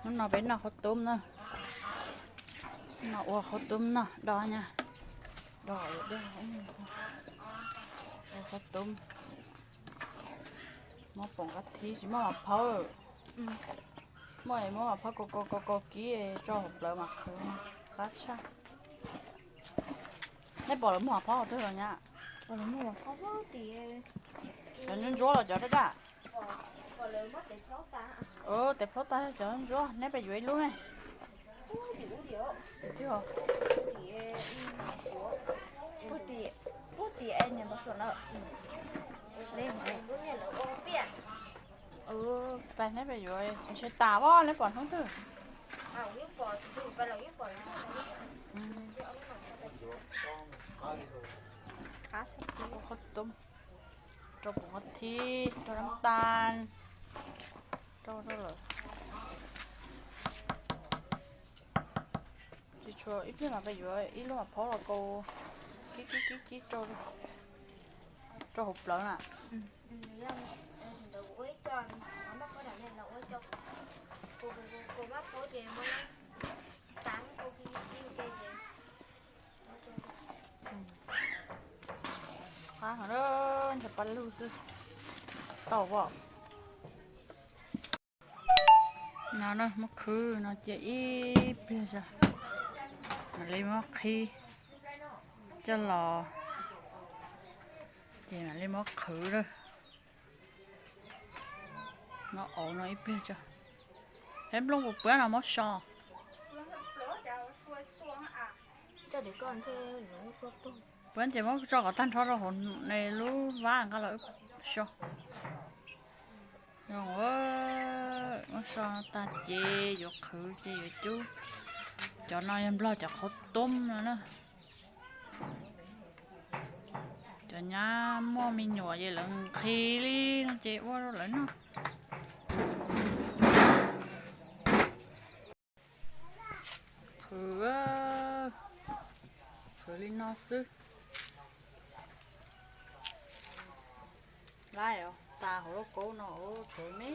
Hnub no peb noj qhauv tum na. Hnub no ua qhauv tum noj do nyab, do, ua qhauv tum, muab poom qab thib tsis muaj mas phauj. Muaj es muab mas phauj kaus kaus kaus kaus kib tso hauv plawv mas qhwv, qab tshaj. Neb pom lawv muag phauj twg los nyab? Cov ntsuab ntsuab los cov daj daj? Tes plhaub tag cov ntsuab, neb pem yuav ib lub ne. Neb pem yuav ntshe tas as, neb pom hnub twg? Qhauv tum, rau poom qab thib, rau nab tas, rau rau lawm. Tsis tshua ib pliag mas peb yuav ib lub mas phauj los kaus kib kib kib kib rau hauv plawv na. Qab heev, ntshe paj lug xwb. Tau as. No na, muab khwv no cia ib pliag tso, mam li muab qhib coj los, ces mam li muab qhwv lawm. No auv no ib pliag tso, peb nplooj puas puab no muab so. Puab ces muab tso kom tag nrho rau hauv lub vab nqa los so. Zoo, muab so tag ces yuav qhwv ces yuav cub. Cov no yog nplog cov qhauv tum no na. Cov nyab muaj me nyuam ces lawv nqhis li no ces ua rau lawv noj. Qhwv, qhwv li no xwb. Laib tas hauv lauj kaub no, tshuav me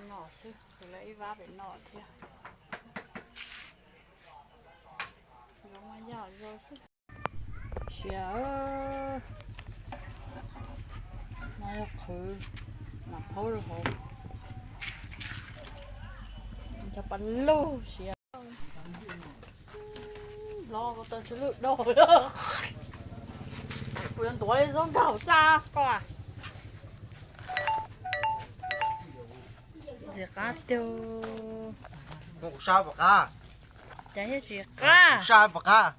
no xwb, qhwv lawm ib vab pem no thiab. Zoo mas yog zoo xwb. Siav, no yog qhwv, mam phaub rau hauv. Cov pas lug siav. Hlob, koj tau tsw lwj dog. Kuv yuav ntuav ib zaub nrog hauv txaj koj. Ntxim qab tiag. Kuv sab puas qab? Cas yeej tsis qab. Kuv sab puas qab?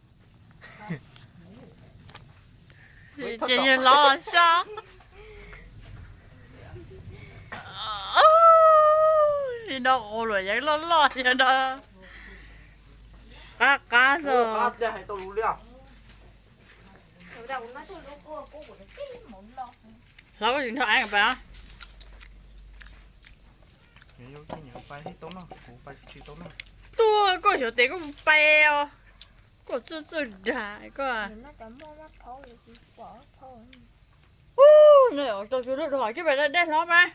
Ces yog hlob sab. Li no ua luam yeeb loj loj yog no. Qab qab xwb. Hlob, koj tsis nrog Aib pais os? Tuaj, koj xyov tes koj mus pais os. Koj txawj txawj dag koj. Ub, no tau tsw lwj dhau, cia pais da dej hlob pab.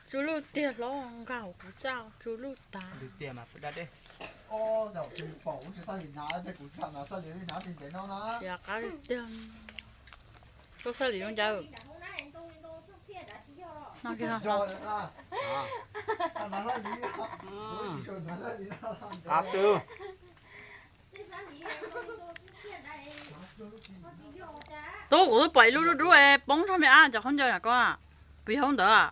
Tsw lwj tiag hlob, nkag hauv kuv txaj tsw lwj tas. Siav qab tiag. Koj xaj li zoo cas? No kiag. Qab twg? Tub, kuv twb pom ib lub dub dub poob nrog me ab cov khaub ncaws na koj, puas yog ntawd?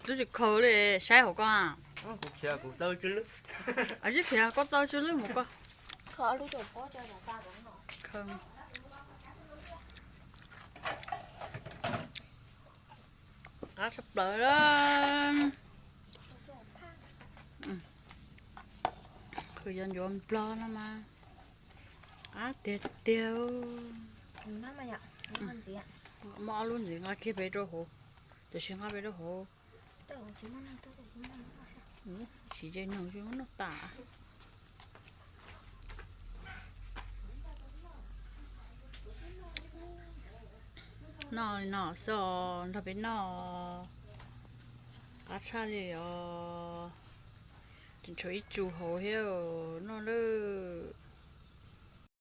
Twb tsis khaws li, saib hauv koj. Tsis khiav, koj tau tsw lwj mus koj. Qab tshaj plaws. Qhwv cov ncuav nplog no mas qab tiag tiag. Muab ob lub ntxiv nqa kiag pem rau hauv, tiam sis nqa pem rau hauv. Tsis ze nug tsis muab noj tas. Noj li no xwb os, nrog peb noj. Qab tshaj li os. Tseem tshuav ib tsu hauv thiab, noj lawm.